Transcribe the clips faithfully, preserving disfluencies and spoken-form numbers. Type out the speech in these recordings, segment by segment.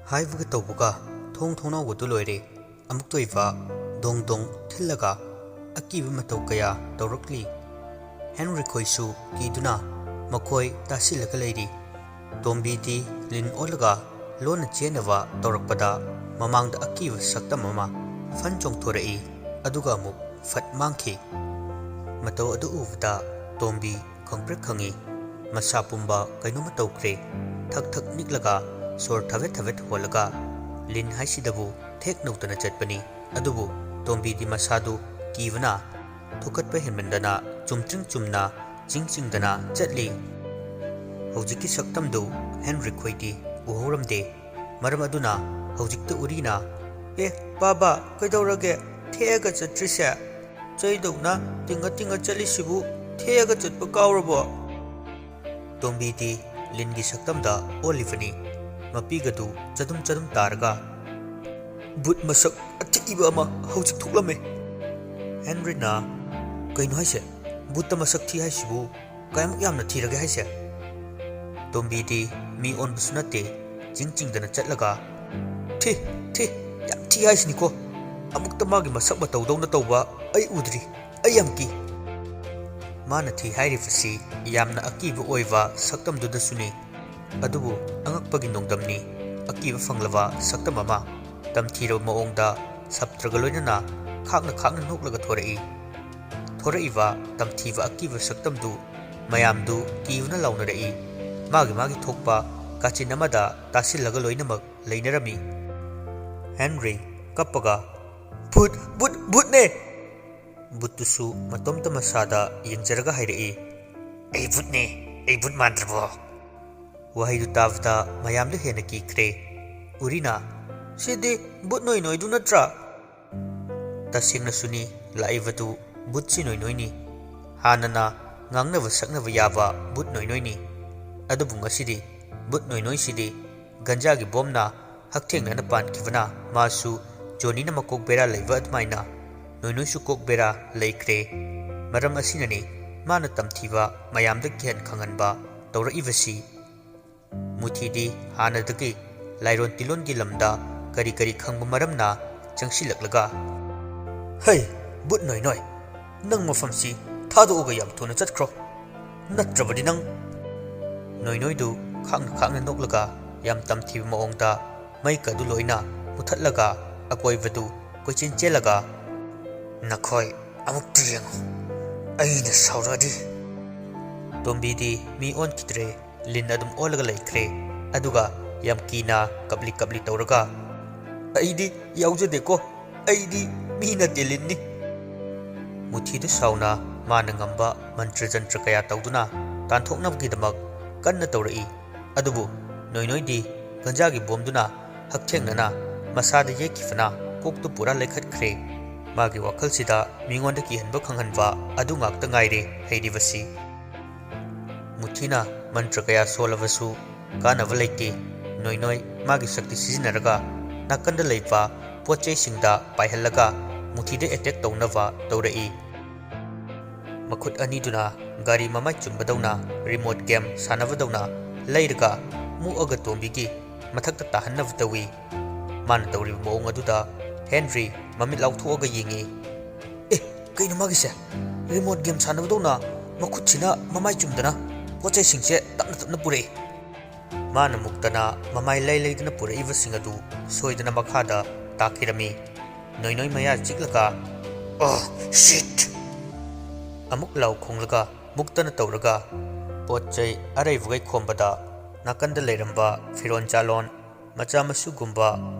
ꯍꯥꯏꯕꯒ ꯇꯧꯕꯒ ꯊꯣꯡ ꯊꯣꯡꯅꯥꯎꯒꯗꯨ ꯂꯣꯏꯔꯦ꯫ ꯑꯃꯨꯛꯇꯣꯏꯕ ꯗꯣꯡ ꯗꯣꯡ ꯊꯤꯜꯂꯒ ꯑꯀꯤꯕ ꯃꯇꯧ ꯀꯌꯥ ꯇꯧꯔꯛꯂꯤ꯫ ꯍꯦꯟꯔꯤ ꯈꯣꯏꯁꯨ ꯀꯤꯗꯨꯅ ꯃꯈꯣꯏ ꯇꯥꯁꯤꯜꯂꯒ ꯂꯩꯔꯤ꯫ ꯇꯣꯝꯕꯤꯗꯤ ꯂꯤꯟ ꯑꯣꯜꯂꯒ ꯂꯣꯟꯅ ꯆꯦꯟꯅꯕ ꯇꯧꯔꯛꯄꯗ ꯃꯃꯥꯡꯗ ꯑꯀꯤꯕ ꯁꯛꯇꯝ ꯑꯃ ꯐꯟ ꯆꯣꯡꯊꯣꯔꯛꯏ꯫ ꯑꯗꯨꯒ ꯑꯃꯨꯛ ꯐꯠ ꯃꯥꯡꯈꯤ꯫ ꯃꯇꯧ ꯑꯗꯨ ꯎꯕꯗ ꯇꯣꯝꯕꯤ ꯈꯪꯄ꯭ꯔꯦꯛ ꯈꯪꯉꯤ꯫ ꯃꯁꯥ ꯄꯨꯝꯕ ꯀꯩꯅꯣꯝꯃ ꯇꯧꯈ꯭ꯔꯦ꯫ ꯊꯛ ꯊꯛ ꯅꯤꯛꯂꯒ ꯁꯣꯔ ꯊꯕꯦꯠ ꯊꯕꯦꯠ ꯍꯣꯜꯂꯒ ꯂꯤꯟ ꯍꯥꯏꯁꯤꯗꯕꯨ ꯊꯦꯛ ꯅꯧꯗꯅ ꯆꯠꯄꯅꯤ꯫ ꯑꯗꯨꯕꯨ ꯇꯣꯝꯕꯤꯗꯤ ꯃꯁꯥꯗꯨ ꯀꯤꯕꯅ ꯊꯨꯀꯠꯄ ꯍꯦꯟꯃꯟꯗꯅ ꯆꯨꯝꯇ꯭ꯔꯤꯡ ꯆꯨꯝꯅ ꯆꯤꯡ ꯆꯤꯡꯗꯅ ꯆꯠꯂꯤ꯫ ꯍꯧꯖꯤꯛꯀꯤ ꯁꯛꯇꯝꯗꯨ ꯍꯦꯟꯔꯤ ꯈꯣꯏꯗꯤ ꯎꯍꯧꯔꯝꯗꯦ꯫ ꯃꯔꯝ ꯑꯗꯨꯅ ꯍꯧꯖꯤꯛꯇ ꯎꯔꯤꯅ, "ꯑꯦ, ꯕꯥꯕꯥ, ꯀꯩꯗꯧꯔꯒꯦ? ꯊꯦꯛꯑꯒ ꯆꯠꯇ꯭ꯔꯤꯁꯦ? ꯆꯩꯗꯧꯅ ꯇꯤꯡꯉ ꯇꯤꯡꯉ ꯆꯠꯂꯤꯁꯤꯕꯨ ꯊꯦꯛꯑꯒ ꯆꯠꯄ ꯀꯥꯎꯔꯕꯣ?" ꯇꯣꯝꯕꯤꯗꯤ ꯂꯤꯟꯒꯤ ꯁꯛꯇꯝꯗ ꯑꯣꯜꯂꯤꯕꯅꯤ꯫ ꯃꯄꯤꯒꯗꯨ ꯆꯗꯨꯝ ꯆꯗꯨꯝ ꯇꯥꯔꯒ, "ꯕꯨꯠ ꯃꯁꯛ ꯑꯊꯤꯕ ꯑꯃ ꯍꯧꯖꯤꯛ ꯊꯣꯛꯂꯝꯃꯦ꯫" ꯍꯦꯟꯔꯤꯅ, "ꯀꯩꯅꯣ ꯍꯥꯏꯁꯦ? ꯕꯨꯠꯇ ꯃꯁꯛ ꯊꯤ ꯍꯥꯏꯁꯤꯕꯨ ꯀꯌꯥꯃꯨꯛ ꯌꯥꯝꯅ ꯊꯤꯔꯒꯦ ꯍꯥꯏꯁꯦ?" ꯇꯣꯝꯕꯤꯗꯤ ꯃꯤ ꯑꯣꯟꯕꯁꯨ ꯅꯠꯇꯦ, ꯆꯤꯡ ꯆꯤꯡꯗꯅ ꯆꯠꯂꯒ, "ꯊꯤ, ꯊꯤ, ꯌꯥꯝ ꯊꯤ ꯍꯥꯏꯁꯤꯅꯤꯀꯣ꯫ ꯑꯃꯨꯛꯇ ꯃꯥꯒꯤ ꯃꯁꯛ ꯃꯇꯧꯗꯧꯅ ꯇꯧꯕ ꯑꯩ ꯎꯗ꯭ꯔꯤ꯫ ꯑꯩ ꯌꯥꯝ ꯀꯤ꯫" ꯃꯥꯅ ꯊꯤ ꯍꯥꯏꯔꯤꯕꯁꯤ ꯌꯥꯝꯅ ꯑꯀꯤꯕ ꯑꯣꯏꯕ ꯁꯛꯇꯝꯗꯨꯗꯁꯨꯅꯤ꯫ ꯑꯗꯨꯕꯨ ꯑꯉꯛꯄꯒꯤ ꯅꯣꯡꯗꯝꯅꯤ꯫ ꯑꯀꯤꯕ ꯐꯪꯂꯕ ꯁꯛꯇꯝ ꯑꯃ ꯇꯝꯊꯤꯔꯕ ꯃꯑꯣꯡꯗ ꯁꯞꯇ꯭ꯔꯒ ꯂꯣꯏꯅꯅ ꯈꯥꯛꯅ ꯈꯥꯛꯅ ꯅꯣꯛꯂꯒ ꯊꯣꯔꯛꯏ꯫ ꯊꯣꯔꯛꯏꯕ ꯇꯝꯊꯤꯕ ꯑꯀꯤꯕ ꯁꯛꯇꯝꯗꯨ ꯃꯌꯥꯝꯗꯨ ꯀꯤꯕꯅ ꯂꯥꯎꯅꯔꯛꯏ꯫ ꯃꯥꯒꯤ ꯃꯥꯒꯤ ꯊꯣꯛꯄ ꯀꯥꯆꯤꯟ ꯑꯃꯗ ꯇꯥꯁꯤꯜꯂꯒ ꯂꯣꯏꯅꯃꯛ ꯂꯩꯅꯔꯝꯃꯤ꯫ ꯍꯦꯟꯔꯤ ꯀꯞꯄꯒ, "ꯚꯨꯠ, ꯚꯨꯠ, ꯚꯨꯠꯅꯦ!" ꯕꯨꯠꯇꯨꯁꯨ ꯃꯇꯣꯝꯇ ꯃꯁꯥꯗ ꯌꯦꯡꯖꯔꯒ ꯍꯥꯏꯔꯛꯏ, "ꯑꯩ ꯕꯨꯠꯅꯦ, ꯑꯩ ꯕꯨꯠ ꯃꯥꯟꯗ꯭ꯔꯕꯣ?" ꯋꯥꯍꯩꯗꯨ ꯇꯥꯕꯗ ꯃꯌꯥꯝꯗꯨ ꯍꯦꯟꯅ ꯀꯤꯈ꯭ꯔꯦ꯫ ꯎꯔꯤꯅ, "ꯁꯤꯗꯤ ꯕꯨꯠ ꯅꯣꯏ ꯅꯣꯏꯗꯨ ꯅꯠꯇ꯭ꯔꯥ?" ꯇꯁꯦꯡꯅꯁꯨꯅꯤ, ꯂꯥꯛꯏꯕꯗꯨ ꯕꯨꯠꯁꯤ ꯅꯣꯏ ꯅꯣꯏꯅꯤ꯫ ꯍꯥꯟꯅꯅ ꯉꯥꯡꯅꯕ ꯁꯛꯅꯕ ꯌꯥꯕ ꯕꯨꯠ ꯅꯣꯏ ꯅꯣꯏꯅꯤ꯫ ꯑꯗꯨꯕꯨ ꯉꯁꯤꯗꯤ ꯕꯨꯠ ꯅꯣꯏ ꯅꯣꯏꯁꯤꯗꯤ ꯒꯟꯖꯥꯒꯤ ꯕꯣꯝꯅ ꯍꯛꯊꯦꯡꯅꯅ ꯄꯥꯟꯈꯤꯕꯅ ꯃꯥꯁꯨ ꯖꯣꯅꯤꯅ ꯃꯀꯣꯛ ꯕꯦꯔꯥ ꯂꯩꯕ ꯑꯗꯨꯃꯥꯏꯅ ꯅꯣꯏ ꯅꯣꯏꯁꯨ ꯀꯣꯛ ꯕꯦꯔꯥ ꯂꯩꯈ꯭ꯔꯦ꯫ ꯃꯔꯝ ꯑꯁꯤꯅꯅꯤ ꯃꯥꯅ ꯇꯝꯊꯤꯕ ꯃꯌꯥꯝꯗ ꯀꯤꯍꯟ ꯈꯪꯍꯟꯕ ꯇꯧꯔꯛꯏꯕꯁꯤ꯫ ꯃꯨꯊꯤꯗꯤ ꯍꯥꯟꯅꯗꯒꯤ ꯂꯥꯏꯔꯣꯟ ꯇꯤꯂꯣꯟꯒꯤ ꯂꯝꯗ ꯀꯔꯤ ꯀꯔꯤ ꯈꯪꯕ ꯃꯔꯝꯅ ꯆꯪꯁꯤꯜꯂꯛꯂꯒ, "ꯍꯩ, ꯕꯨꯠ ꯅꯣꯏ ꯅꯣꯏ, ꯅꯪ ꯃꯐꯝꯁꯤ ꯊꯥꯗꯣꯛꯑꯒ ꯌꯥꯝ ꯊꯨꯅ ꯆꯠꯈ꯭ꯔꯣ, ꯅꯠꯇ꯭ꯔꯕꯗꯤ ꯅꯪ!" ꯅꯣꯏ ꯅꯣꯏꯗꯨ ꯈꯥꯛꯅ ꯈꯥꯛꯅ ꯅꯣꯛꯂꯒ ꯌꯥꯝ ꯇꯝꯊꯤꯕ ꯃꯑꯣꯡꯗ ꯃꯩꯀ ꯑꯗꯨ ꯂꯣꯏꯅ ꯃꯨꯊꯠꯂꯒ ꯑꯀꯣꯏꯕꯗꯨ ꯀꯣꯏꯆꯦꯟ ꯆꯦꯜꯂꯒ, "ꯅꯈꯣꯏ ꯑꯃꯨꯛꯇ ꯌꯦꯡꯉꯨ, ꯑꯩꯅ ꯁꯥꯎꯔꯛꯑꯗꯤ!" ꯇꯣꯝꯕꯤꯗꯤ ꯃꯤ ꯑꯣꯟꯈꯤꯗ꯭ꯔꯦ, ꯂꯤꯟ ꯑꯗꯨꯝ ꯑꯣꯜꯂꯒ ꯂꯩꯈ꯭ꯔꯦ꯫ ꯑꯗꯨꯒ ꯌꯥꯝ ꯀꯤꯅ ꯀꯞꯂꯤ ꯀꯞꯂꯤ ꯇꯧꯔꯒ, "ꯑꯩꯗꯤ ꯌꯥꯎꯖꯗꯦꯀꯣ, ꯑꯩꯗꯤ ꯃꯤ ꯅꯠꯇꯦ, ꯂꯤꯟꯅꯤ!" ꯃꯨꯊꯤꯗꯨ ꯁꯥꯎꯅ ꯃꯥꯅ ꯉꯝꯕ ꯃꯟꯇ꯭ꯔ ꯖꯟꯇ꯭ꯔ ꯀꯌꯥ ꯇꯧꯗꯨꯅ ꯇꯥꯟꯊꯣꯛꯅꯕꯒꯤꯗꯃꯛ ꯀꯟꯅ ꯇꯧꯔꯛꯏ꯫ ꯑꯗꯨꯕꯨ ꯅꯣꯏꯅꯣꯏꯗꯤ ꯒꯟꯖꯥꯒꯤ ꯕꯣꯝꯗꯨꯅ ꯍꯛꯊꯦꯡꯅꯅ ꯃꯁꯥꯗ ꯌꯩꯈꯤꯕꯅ ꯀꯣꯛꯇꯨ ꯄꯨꯔꯥ ꯂꯩꯈꯠꯈ꯭ꯔꯦ꯫ ꯃꯥꯒꯤ ꯋꯥꯈꯜꯁꯤꯗ ꯃꯤꯉꯣꯟꯗ ꯀꯤꯍꯟꯕ ꯈꯪꯍꯟꯕ ꯑꯗꯨ ꯉꯥꯛꯇ ꯉꯥꯏꯔꯦ ꯍꯩꯔꯤꯕꯁꯤ꯫ ꯃꯨꯊꯤꯅ ꯃꯟꯇ꯭ꯔ ꯀꯌꯥ ꯁꯣꯜꯂꯕꯁꯨ ꯀꯥꯟꯅꯕ ꯂꯩꯇꯦ꯫ ꯅꯣꯏꯅꯣꯏ ꯃꯥꯒꯤ ꯁꯛꯇꯤ ꯁꯤꯖꯤꯟꯅꯔꯒ ꯅꯥꯀꯟꯗ ꯂꯩꯕ ꯄꯣꯠ ꯆꯩꯁꯤꯡꯗ ꯄꯥꯏꯍꯜꯂꯒ ꯃꯨꯊꯤꯗ ꯑꯦꯇꯦꯛ ꯇꯧꯅꯕ ꯇꯧꯔꯛꯏ꯫ ꯃꯈꯨꯠ ꯑꯅꯤꯗꯨꯅ ꯒꯥꯔꯤ ꯃꯃꯥꯏ ꯆꯨꯝꯕꯗꯧꯅ, ꯔꯤꯃꯣꯠ ꯒꯦꯝ ꯁꯥꯟꯅꯕꯗꯧꯅ ꯂꯩꯔꯒ ꯃꯨꯛꯑꯒ ꯇꯣꯝꯕꯤꯒꯤ ꯃꯊꯛꯇ ꯇꯥꯍꯟꯅꯕ ꯇꯧꯏ꯫ ꯃꯥꯅ ꯇꯧꯔꯤꯕ ꯃꯑꯣꯡ ꯑꯗꯨꯗ ꯍꯦꯟꯔꯤ ꯃꯃꯤꯠ ꯂꯥꯎꯊꯣꯛꯑꯒ ꯌꯦꯡꯉꯤ꯫ "ꯑꯦ, ꯀꯩꯅꯣ ꯃꯥꯒꯤꯁꯦ? ꯔꯤꯃꯣꯠ ꯒꯦꯝ ꯁꯥꯟꯅꯕꯗꯧꯅ ꯃꯈꯨꯠꯁꯤꯅ ꯃꯃꯥꯏ ꯆꯨꯝꯗꯅ ꯄꯣꯠ ꯆꯩꯁꯤꯡꯁꯦ ꯇꯞꯅ ꯇꯞꯅ ꯄꯨꯔꯛꯏ!" ꯃꯥꯅ ꯃꯨꯛꯇꯅ ꯃꯃꯥꯏ ꯂꯩ ꯂꯩꯗꯅ ꯄꯨꯔꯛꯏꯕꯁꯤꯡ ꯑꯗꯨ ꯁꯣꯏꯗꯅ ꯃꯈꯥꯗ ꯇꯥꯈꯤꯔꯝꯃꯤ꯫ ꯅꯣꯏꯅꯣꯏ ꯃꯌꯥ ꯆꯤꯛꯂꯒ, "ꯑꯣ, ꯁꯤꯠ!" ꯑꯃꯨꯛ ꯂꯥꯎ ꯈꯣꯡꯂꯒ ꯃꯨꯛꯇꯅ ꯇꯧꯔꯒ ꯄꯣꯠ ꯆꯩ ꯑꯔꯩꯕꯈꯩ ꯈꯣꯝꯕꯗ ꯅꯥꯀꯟꯗ ꯂꯩꯔꯝꯕ ꯐꯤꯔꯣꯟ ꯆꯥꯂꯣꯟ, ꯃꯆꯥ ꯃꯁꯨꯒꯨꯝꯕ,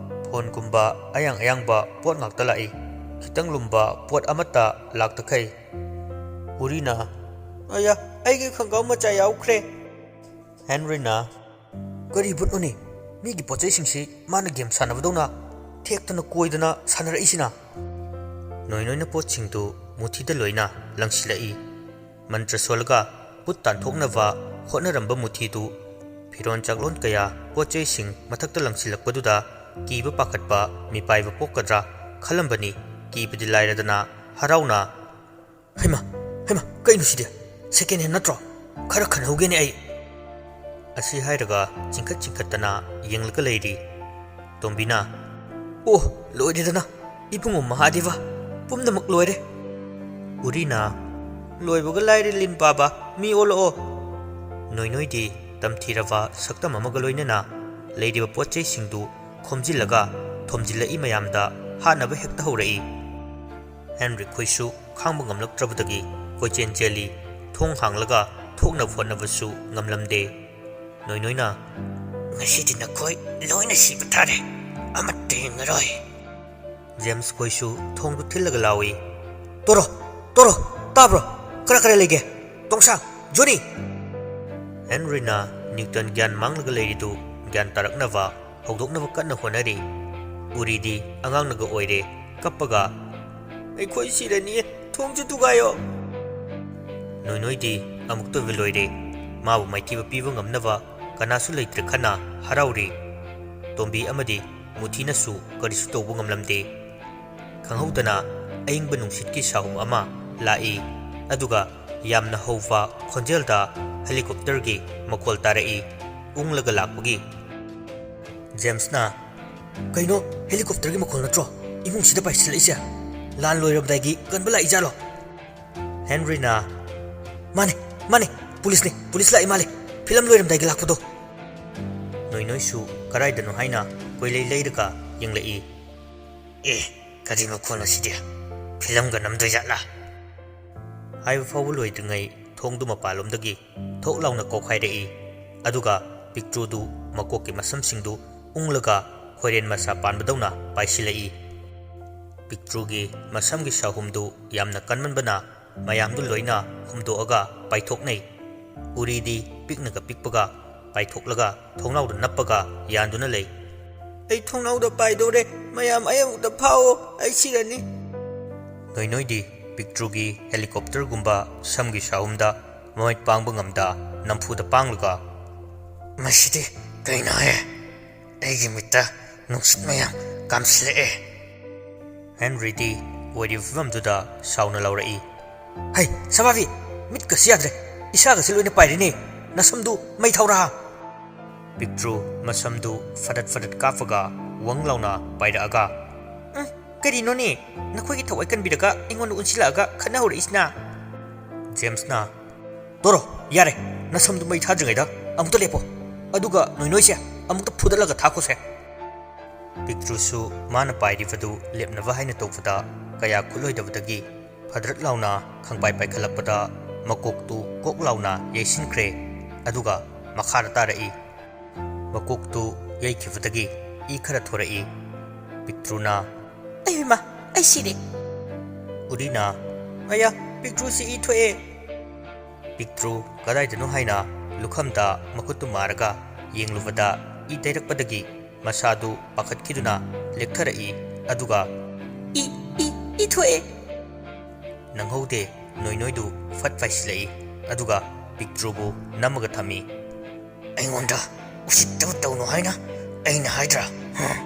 ꯐꯣꯟꯒꯨꯝꯕ ꯑꯌꯥꯡ ꯑꯌꯥꯡꯕ ꯄꯣꯠ ꯉꯥꯛꯇ ꯂꯥꯛꯏ꯫ ꯈꯤꯇꯪ ꯂꯨꯝꯕ ꯄꯣꯠ ꯑꯃꯠꯇ ꯂꯥꯛꯇꯈꯩ꯫ ꯎꯔꯤꯅ, "ꯑꯌꯥ, ꯑꯩꯒꯤ ꯈꯪꯒꯥꯎ ꯃꯆꯥ ꯌꯥꯎꯈ꯭ꯔꯦ!" ꯍꯦꯟꯔꯤꯅ, "ꯀꯔꯤ ꯕꯨꯠꯅꯣꯅꯦ? ꯃꯤꯒꯤ ꯄꯣꯠ ꯆꯩꯁꯤꯡꯁꯤ ꯃꯥꯅ ꯒꯦꯝ ꯁꯥꯟꯅꯕꯗꯧꯅ ꯊꯦꯛꯇꯅ ꯀꯣꯏꯗꯅ ꯁꯥꯟꯅꯔꯛꯏꯁꯤꯅ?" ꯅꯣꯏꯅꯣꯏꯅ ꯄꯣꯠꯁꯤꯡꯗꯨ ꯃꯨꯊꯤꯗ ꯂꯣꯏꯅ ꯂꯪꯁꯤꯜꯂꯛꯏ꯫ ꯃꯟꯇ꯭ꯔ ꯁꯣꯜꯂꯒ ꯕꯨꯠ ꯇꯥꯟꯊꯣꯛꯅꯕ ꯍꯣꯠꯅꯔꯝꯕ ꯃꯨꯊꯤꯗꯨ ꯐꯤꯔꯣꯟ ꯆꯥꯛꯂꯣꯟ ꯀꯌꯥ ꯄꯣꯠ ꯆꯩꯁꯤꯡ ꯃꯊꯛꯇ ꯂꯪꯁꯤꯜꯂꯛꯄꯗꯨꯗ ꯀꯤꯕ ꯄꯥꯈꯠꯄ ꯃꯤꯄꯥꯏꯕ ꯄꯣꯛꯀꯗ꯭ꯔꯥ ꯈꯜꯂꯝꯕꯅꯤ꯫ ꯀꯤꯕꯗꯤ ꯂꯥꯏꯔꯗꯅ ꯍꯔꯥꯎꯅ, "ꯍꯩꯃ, ꯍꯩꯃ, ꯀꯩꯅꯣ ꯁꯤꯗꯤ? ꯁꯦꯀꯦꯟ ꯍꯦꯟ ꯅꯠꯇ꯭ꯔꯣ? ꯈꯔ ꯈꯟꯍꯧꯒꯦꯅꯦ ꯑꯩ!" ꯑꯁꯤ ꯍꯥꯏꯔꯒ ꯆꯤꯡꯈꯠ ꯆꯤꯡꯈꯠꯇꯅ ꯌꯦꯡꯂꯒ ꯂꯩꯔꯤ꯫ ꯇꯣꯝꯕꯤꯅ, "ꯑꯣ, ꯂꯣꯏꯔꯦꯗꯅ, ꯏꯕꯨꯡꯉꯣ ꯃꯍꯥꯗꯦꯕ, ꯄꯨꯝꯅꯃꯛ ꯂꯣꯏꯔꯦ!" ꯎꯔꯤꯅ, "ꯂꯣꯏꯕꯒ ꯂꯥꯏꯔꯦ ꯂꯤꯟ ꯄꯥꯕ, ꯃꯤ ꯑꯣꯜꯂꯛꯑꯣ!" ꯅꯣꯏꯅꯣꯏꯗꯤ ꯇꯝꯊꯤꯔꯕ ꯁꯛꯇꯝ ꯑꯃꯒ ꯂꯣꯏꯅꯅ ꯂꯩꯔꯤꯕ ꯄꯣꯠ ꯆꯩꯁꯤꯡꯗꯨ ꯈꯣꯝꯖꯤꯜꯂꯒ ꯊꯣꯝꯖꯤꯜꯂꯛꯏ ꯃꯌꯥꯝꯗ ꯍꯥꯠꯅꯕ ꯍꯦꯛꯇ ꯍꯧꯔꯛꯏ꯫ ꯍꯦꯟꯔꯤꯛ ꯈꯣꯏꯁꯨ ꯈꯥꯡꯕ ꯉꯝꯂꯛꯇ꯭ꯔꯕꯗꯒꯤ ꯀꯣꯏꯆꯦꯟ ꯆꯦꯜꯂꯤ꯫ ꯊꯣꯡ ꯍꯥꯡꯂꯒ ꯊꯣꯛꯅꯕ ꯍꯣꯠꯅꯕꯁꯨ ꯉꯝꯂꯝꯗꯦ꯫ ꯅꯣꯏꯅꯣꯏꯅ, "ꯉꯁꯤꯗꯤ ꯅꯈꯣꯏ ꯂꯣꯏꯅ ꯁꯤꯕ ꯇꯥꯔꯦ, ꯑꯃꯠꯇ ꯍꯤꯡꯉꯔꯣꯏ!" ꯖꯦꯝꯁ ꯈꯣꯏꯁꯨ ꯊꯣꯡꯗꯨ ꯊꯤꯜꯂꯒ ꯂꯥꯎꯏ, "ꯇꯣꯔꯣ, ꯇꯣꯔꯣ, ꯇꯥꯕ꯭ꯔꯣ? ꯀꯔꯥ ꯀꯔꯥ ꯂꯩꯒꯦ? ꯇꯣꯡꯁꯥꯡ, ꯖꯣꯅꯤ!" ꯍꯦꯟꯔꯤꯅ ꯅ꯭ꯌꯨꯇꯟ ꯒ꯭ꯌꯥꯟ ꯃꯥꯡꯂꯒ ꯂꯩꯔꯤꯗꯨ ꯒ꯭ꯌꯥꯟ ꯇꯥꯔꯛꯅꯕ ꯍꯧꯗꯣꯛꯅꯕ ꯀꯟꯅ ꯍꯣꯠꯅꯔꯤ꯫ ꯎꯔꯤꯗꯤ ꯑꯉꯥꯡꯅꯒ ꯑꯣꯏꯔꯦ, ꯀꯞꯄꯒ, "ꯑꯩꯈꯣꯏ ꯁꯤꯔꯅꯤꯌꯦ, ꯊꯣꯡꯁꯨ ꯊꯨꯒꯥꯏꯌꯣ!" ꯅꯣꯏꯅꯣꯏꯗꯤ ꯑꯃꯨꯛꯇ ꯑꯣꯏꯕ ꯂꯣꯏꯔꯦ꯫ ꯃꯥꯕꯨ ꯃꯥꯏꯊꯤꯕ ꯄꯤꯕ ꯉꯝꯅꯕ ꯀꯅꯥꯁꯨ ꯂꯩꯇ꯭ꯔꯦ ꯈꯟꯅ ꯍꯔꯥꯎꯔꯤ꯫ ꯇꯣꯝꯕꯤ ꯑꯃꯗꯤ ꯃꯨꯊꯤꯅꯁꯨ ꯀꯔꯤꯁꯨ ꯇꯧꯕ ꯉꯝꯂꯝꯗꯦ꯫ ꯈꯪꯍꯧꯗꯅ ꯑꯏꯪꯕ ꯅꯨꯡꯁꯤꯠꯀꯤ ꯁꯥꯍꯨꯝ ꯑꯃ ꯂꯥꯛꯏ, ꯑꯗꯨꯒ ꯌꯥꯝꯅ ꯍꯧꯕ ꯈꯣꯟꯖꯦꯜꯗ ꯍꯦꯂꯤꯀꯣꯞꯇꯔꯒꯤ ꯃꯈꯣꯜ ꯇꯥꯔꯛꯏ, ꯎꯪꯂꯒ ꯂꯥꯛꯄꯒꯤ꯫ ꯖꯦꯝꯁꯅ, "ꯀꯩꯅꯣ ꯍꯦꯂꯤꯀꯣꯞꯇꯔꯒꯤ ꯃꯈꯣꯜ ꯅꯠꯇ꯭ꯔꯣ ꯏꯃꯨꯡꯁꯤꯗ ꯄꯥꯏꯁꯤꯜꯂꯛꯏꯁꯦ? ꯂꯥꯟ ꯂꯣꯏꯔꯝꯗꯥꯏꯒꯤ ꯀꯟꯕ ꯂꯥꯛꯏꯖꯥꯠꯂꯣ?" ꯍꯦꯟꯔꯤꯅ, "ꯃꯥꯅꯦ, ꯃꯥꯅꯦ, ꯄꯨꯂꯤꯁꯅꯦ, ꯄꯨꯂꯤꯁ ꯂꯥꯛꯏ ꯃꯥꯜꯂꯦ, ꯐꯤꯂꯝ ꯂꯣꯏꯔꯝꯗꯥꯏꯒꯤ ꯂꯥꯛꯄꯗꯣ!" ꯅꯣꯏꯅꯣꯏꯁꯨ ꯀꯔꯥꯏꯗꯅꯣ ꯍꯥꯏꯅ ꯀꯣꯏꯂꯩ ꯂꯩꯔꯒ ꯌꯦꯡꯂꯛꯏ꯫ "ꯑꯦ, ꯀꯔꯤ ꯃꯈꯣꯜꯅꯣ ꯁꯤꯗꯤ? ꯐꯤꯂꯝꯒ ꯅꯝꯗꯣꯏꯖꯥꯠꯂꯥ?" ꯍꯥꯏꯕ ꯐꯥꯎꯕ ꯂꯣꯏꯗ꯭ꯔꯤꯉꯩ ꯊꯣꯡꯗꯨ ꯃꯄꯥꯟꯂꯣꯝꯗꯒꯤ ꯊꯣꯛ ꯂꯥꯎꯅ ꯀꯣꯛꯈꯥꯏꯔꯛꯏ, ꯑꯗꯨꯒ ꯄꯤꯛꯇ꯭ꯔꯨꯗꯨ ꯃꯀꯣꯛꯀꯤ ꯃꯁꯝꯁꯤꯡꯗꯨ ꯎꯪꯂꯒ ꯈꯣꯏꯔꯦꯟ ꯃꯆꯥ ꯄꯥꯟꯕꯗꯧꯅ ꯄꯥꯏꯁꯤꯜꯂꯛꯏ꯫ ꯄꯤꯛꯇ꯭ꯔꯨꯒꯤ ꯃꯁꯝꯒꯤ ꯁꯥꯍꯨꯝꯗꯨ ꯌꯥꯝꯅ ꯀꯟꯃꯟꯕꯅ ꯃꯌꯥꯝꯗꯨ ꯂꯣꯏꯅ ꯍꯨꯝꯗꯣꯛꯑꯒ ꯄꯥꯏꯊꯣꯛꯅꯩ꯫ ꯎꯔꯤꯗꯤ ꯄꯤꯛꯅꯒ ꯄꯤꯛꯄꯒ ꯄꯥꯏꯊꯣꯛꯂꯒ ꯊꯣꯡꯅꯥꯎꯗ ꯅꯞꯄꯒ ꯌꯥꯟꯗꯨꯅ ꯂꯩ꯫ "ꯑꯩ ꯊꯣꯡꯅꯥꯎꯗ ꯄꯥꯏꯗꯧꯔꯦ, ꯃꯌꯥꯝ ꯑꯩ ꯑꯃꯨꯛꯇ ꯐꯥꯎꯑꯣ, ꯑꯩ ꯁꯤꯔꯅꯤ!" ꯅꯣꯏꯅꯣꯏꯗꯤ ꯄꯤꯛꯇ꯭ꯔꯨꯒꯤ ꯍꯦꯂꯤꯀꯣꯞꯇꯔꯒꯨꯝꯕ ꯁꯝꯒꯤ ꯁꯥꯍꯨꯝꯗ ꯃꯃꯤꯠ ꯄꯥꯡꯕ ꯉꯝꯗ ꯅꯝꯐꯨꯗ ꯄꯥꯡꯂꯒ, "ꯃꯁꯤꯗꯤ ꯀꯩꯅꯣꯍꯦ? ꯑꯩꯒꯤ ꯃꯤꯠꯇ ꯅꯨꯡꯁꯤꯠ ꯃꯌꯥꯝ ꯀꯥꯝꯁꯤꯜꯂꯛꯑꯦ!" ꯍꯦꯟꯔꯤꯗꯤ ꯑꯣꯏꯔꯤꯕ ꯐꯤꯕꯝꯗꯨꯗ ꯁꯥꯎꯅ ꯂꯥꯎꯔꯛꯏ, "ꯍꯩ, ꯁꯕꯥꯕꯤ! ꯃꯤꯠꯀꯁꯤ ꯌꯥꯗ꯭ꯔꯦ, ꯏꯁꯥꯒꯁꯤ ꯂꯣꯏꯅ ꯄꯥꯏꯔꯦꯅꯦ! ꯅꯁꯝꯗꯨ ꯃꯩ ꯊꯥꯎꯔꯥ!" ꯄꯤꯛꯇ꯭ꯔꯨ ꯃꯁꯝꯗꯨ ꯐꯗꯠ ꯐꯗꯠ ꯀꯥꯞꯄꯒ ꯋꯪ ꯂꯥꯎꯅ ꯄꯥꯏꯔꯛꯑꯒ, "ꯎꯝ, ꯀꯔꯤꯅꯣꯅꯦ? ꯅꯈꯣꯏꯒꯤ ꯊꯋꯥꯏ ꯀꯟꯕꯤꯔꯒ ꯑꯩꯉꯣꯟꯗ ꯑꯣꯟꯁꯤꯜꯂꯛꯑꯒ ꯈꯠꯅꯍꯧꯔꯛꯏꯁꯤꯅ?" ꯖꯦꯝꯁꯅ, "ꯇꯣꯔꯣ, ꯌꯥꯔꯦ, ꯅꯁꯝꯗꯨ ꯃꯩ ꯊꯥꯗ꯭ꯔꯤꯉꯩꯗ ꯑꯃꯨꯛꯇ ꯂꯦꯞꯄꯣ, ꯑꯗꯨꯒ ꯅꯣꯏ ꯅꯣꯏꯁꯦ ꯑꯃꯨꯛꯇ ꯐꯨꯗꯠꯂꯒ ꯊꯥꯈꯣꯁꯦ꯫" ꯄꯤꯛꯇ꯭ꯔꯨꯁꯨ ꯃꯥꯅ ꯄꯥꯏꯔꯤꯕꯗꯨ ꯂꯦꯞꯅꯕ ꯍꯥꯏꯅ ꯇꯧꯕꯗ ꯀꯌꯥ ꯈꯨꯠꯂꯣꯏꯗꯕꯗꯒꯤ ꯐꯗ꯭ꯔꯠ ꯂꯥꯎꯅ ꯈꯪꯄꯥꯏ ꯄꯥꯏꯈꯠꯂꯛꯄꯗ ꯃꯀꯣꯛꯇꯨ ꯀꯣꯛ ꯂꯥꯎꯅ ꯌꯩꯁꯤꯟꯈ꯭ꯔꯦ, ꯑꯗꯨꯒ ꯃꯈꯥꯗ ꯇꯥꯔꯛꯏ꯫ ꯃꯀꯣꯛꯇꯨ ꯌꯩꯈꯤꯕꯗꯒꯤ ꯏ ꯈꯔ ꯊꯣꯔꯛꯏ꯫ ꯄꯤꯛꯇ꯭ꯔꯨꯅ, "ꯑꯩ ꯏꯃꯥ, ꯑꯩ ꯁꯤꯔꯦ!" ꯎꯔꯤꯅ, "ꯑꯌꯥ, ꯄꯤꯛꯇ꯭ꯔꯨꯁꯤ ꯏ ꯊꯣꯛꯑꯦ!" ꯄꯤꯛꯇ꯭ꯔꯨ ꯀꯗꯥꯏꯗꯅꯣ ꯍꯥꯏꯅ ꯂꯨꯈꯝꯗ ꯃꯈꯨꯠꯇꯨ ꯃꯥꯔꯒ ꯌꯦꯡꯂꯨꯕꯗ ꯏ ꯇꯩꯔꯛꯄꯗꯒꯤ ꯃꯁꯥꯗꯨ ꯄꯥꯈꯠꯈꯤꯗꯨꯅ ꯂꯦꯛꯊꯔꯛꯏ, ꯑꯗꯨꯒ, "ꯏ, ꯏ, ꯏ ꯊꯣꯛꯑꯦ!" ꯅꯪꯍꯧꯗꯦ, ꯅꯣꯏ ꯅꯣꯏꯗꯨ ꯐꯠ ꯄꯥꯏꯁꯤꯜꯂꯛꯏ, ꯑꯗꯨꯒ ꯄꯤꯛꯇ꯭ꯔꯨꯕꯨ ꯅꯝꯃꯒ ꯊꯝꯃꯤ꯫ "ꯑꯩꯉꯣꯟꯗ ꯎꯁꯤꯠꯇꯕ ꯇꯧꯅꯨ ꯍꯥꯏꯅ ꯑꯩꯅ ꯍꯥꯏꯗ꯭ꯔꯥ?" ꯍꯝ꯫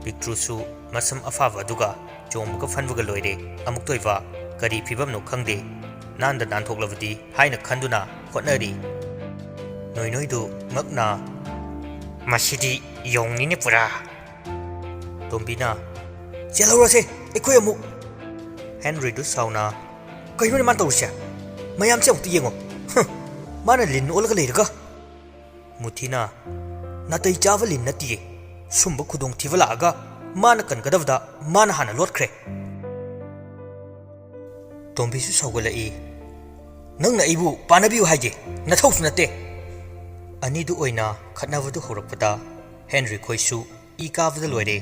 ꯄꯤꯛꯇ꯭ꯔꯨꯁꯨ ꯃꯁꯝ ꯑꯐꯥꯕ ꯑꯗꯨꯒ ꯆꯣꯡꯕꯒ ꯐꯟꯕꯒ ꯂꯣꯏꯔꯦ꯫ ꯑꯃꯨꯛꯇꯣꯏꯕ ꯀꯔꯤ ꯐꯤꯕꯝꯅꯣ ꯈꯪꯗꯦ꯫ ꯅꯥꯟꯗ ꯅꯥꯟꯊꯣꯛꯂꯕꯗꯤ ꯍꯥꯏꯅ ꯈꯟꯗꯨꯅ ꯍꯣꯠꯅꯔꯤ꯫ ꯅꯣꯏ ꯅꯣꯏꯗꯨ ꯉꯛꯅ, "ꯃꯁꯤꯗꯤ ꯌꯣꯡꯅꯤꯅꯦ ꯄꯨꯔꯥ!" ꯇꯣꯝꯕꯤꯅ, "ꯆꯦꯜꯍꯧꯔꯁꯦ, ꯑꯩꯈꯣꯏ ꯑꯃꯨꯛ!" ꯍꯦꯟꯔꯤꯗꯨ ꯁꯥꯎꯅ, "ꯀꯩꯅꯣꯅꯦ ꯃꯥꯅ ꯇꯧꯔꯤꯁꯦ? ꯃꯌꯥꯝꯁꯦ ꯑꯃꯨꯛꯇ ꯌꯦꯡꯉꯣ꯫ ꯍꯨꯝ, ꯃꯥꯅ ꯂꯤꯟ ꯑꯣꯜꯂꯒ ꯂꯩꯔꯒ!" ꯃꯨꯊꯤꯅ, "ꯅꯥꯇꯩ ꯆꯥꯕ ꯂꯤꯟ ꯅꯠꯇꯤꯌꯦ꯫ ꯁꯨꯝꯕ ꯈꯨꯗꯣꯡꯊꯤꯕ ꯂꯥꯛꯑꯒ ꯃꯥꯅ ꯀꯟꯒꯗꯕꯗ ꯃꯥꯅ ꯍꯥꯟꯅ ꯂꯣꯠꯈ꯭ꯔꯦ꯫" ꯇꯣꯝꯕꯤꯁꯨ ꯁꯥꯎꯒꯠꯂꯛꯏ꯫ "ꯅꯪꯅ ꯑꯩꯕꯨ ꯄꯥꯟꯅꯕꯤꯌꯨ ꯍꯥꯏꯒꯦ, ꯅꯊꯧꯁꯨ ꯅꯠꯇꯦ!" ꯑꯅꯤꯗꯨ ꯑꯣꯏꯅ ꯈꯠꯅꯕꯗꯨ ꯍꯧꯔꯛꯄꯗ ꯍꯦꯟꯔꯤ ꯈꯣꯏꯁꯨ ꯏ ꯀꯥꯕꯗ ꯂꯣꯏꯔꯦ꯫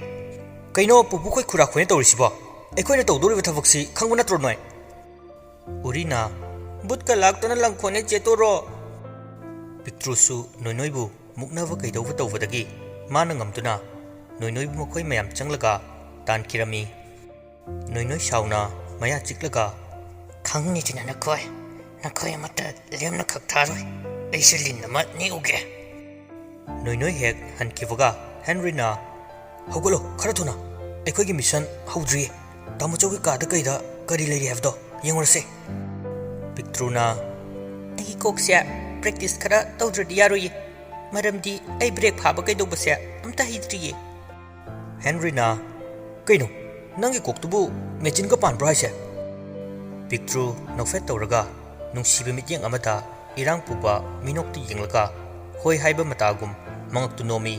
"ꯀꯩꯅꯣ ꯄꯨꯄꯨ ꯈꯣꯏ ꯈꯨꯔꯥ ꯈꯣꯏꯅ ꯇꯧꯔꯤꯁꯤꯕꯣ? ꯑꯩꯈꯣꯏꯅ ꯇꯧꯗꯧꯔꯤꯕ ꯊꯕꯛꯁꯤ ꯈꯪꯕ ꯅꯠꯇ꯭ꯔꯣ ꯅꯣꯏ?" ꯎꯔꯤꯅ, "ꯕꯨꯠꯀ ꯂꯥꯛꯇꯅ ꯂꯪꯈꯣꯠꯅꯦ ꯆꯦꯇꯣꯔꯣ!" ꯄꯤꯛꯇ꯭ꯔꯨꯁꯨ ꯅꯣꯏꯅꯣꯏꯕꯨ ꯃꯨꯛꯅꯕ ꯀꯩꯗꯧꯕ ꯇꯧꯕꯗꯒꯤ ꯃꯥꯅ ꯉꯝꯗꯨꯅ ꯅꯣꯏꯅꯣꯏꯕꯨ ꯃꯈꯣꯏ ꯃꯌꯥꯝ ꯆꯪꯂꯒ ꯇꯥꯟꯈꯤꯔꯝꯃꯤ꯫ ꯅꯣꯏꯅꯣꯏ ꯁꯥꯎꯅ ꯃꯌꯥ ꯆꯤꯛꯂꯒ, "ꯈꯪꯅꯤꯗꯅ ꯅꯈꯣꯏ, ꯅꯈꯣꯏ ꯑꯃꯠꯇ ꯂꯦꯝꯅ ꯈꯛ ꯊꯥꯔꯣꯏ꯫ ꯑꯩꯁꯨ ꯂꯤꯟ ꯑꯃ ꯅꯦꯛꯎꯒꯦ꯫" ꯅꯣꯏꯅꯣꯏ ꯍꯦꯛ ꯍꯟꯈꯤꯕꯒ ꯍꯦꯟꯔꯤꯅ, "ꯍꯧꯒꯠꯂꯣ, ꯈꯔ ꯊꯨꯅ꯫ ꯑꯩꯈꯣꯏꯒꯤ ꯃꯤꯁꯟ ꯍꯧꯗ꯭ꯔꯤꯌꯦ꯫ ꯇꯥꯃꯣꯆꯧꯒꯤ ꯀꯥꯗ ꯀꯩꯗ ꯀꯔꯤ ꯂꯩꯔꯤ ꯍꯥꯏꯕꯗꯣ ꯌꯦꯡꯉꯨꯔꯁꯦ꯫" ꯄꯤꯛꯇ꯭ꯔꯨꯅ, "ꯑꯩꯒꯤ ꯀꯣꯛꯁꯦ ꯄ꯭ꯔꯦꯛꯇꯤꯁ ꯈꯔ ꯇꯧꯗ꯭ꯔꯗꯤ ꯌꯥꯔꯣꯏꯌꯦ꯫ ꯃꯔꯝꯗꯤ ꯑꯩ ꯕ꯭ꯔꯦꯛ ꯐꯥꯕ ꯀꯩꯗꯧꯕꯁꯦ ꯑꯝꯇ ꯍꯩꯇ꯭ꯔꯤꯌꯦ꯫ ꯍꯦꯟꯔꯤꯅ, "ꯀꯩꯅꯣ, ꯅꯪꯒꯤ ꯀꯣꯛꯇꯨꯕꯨ ꯃꯦꯆꯤꯟꯒ ꯄꯥꯟꯕ꯭ꯔꯣ ꯍꯥꯏꯁꯦ?" ꯄꯤꯛꯇ꯭ꯔꯨ ꯅꯣꯛꯐꯦꯠ ꯇꯧꯔꯒ ꯅꯨꯡꯁꯤꯕ ꯃꯤꯠꯌꯦꯡ ꯑꯃꯗ ꯏꯔꯥꯡ ꯄꯨꯕ ꯃꯤꯅꯣꯛꯇ ꯌꯦꯡꯂꯒ ꯍꯣꯏ ꯍꯥꯏꯕ ꯃꯇꯥꯒꯨꯝ ꯃꯉꯛꯇꯨ ꯅꯣꯝꯃꯤ꯫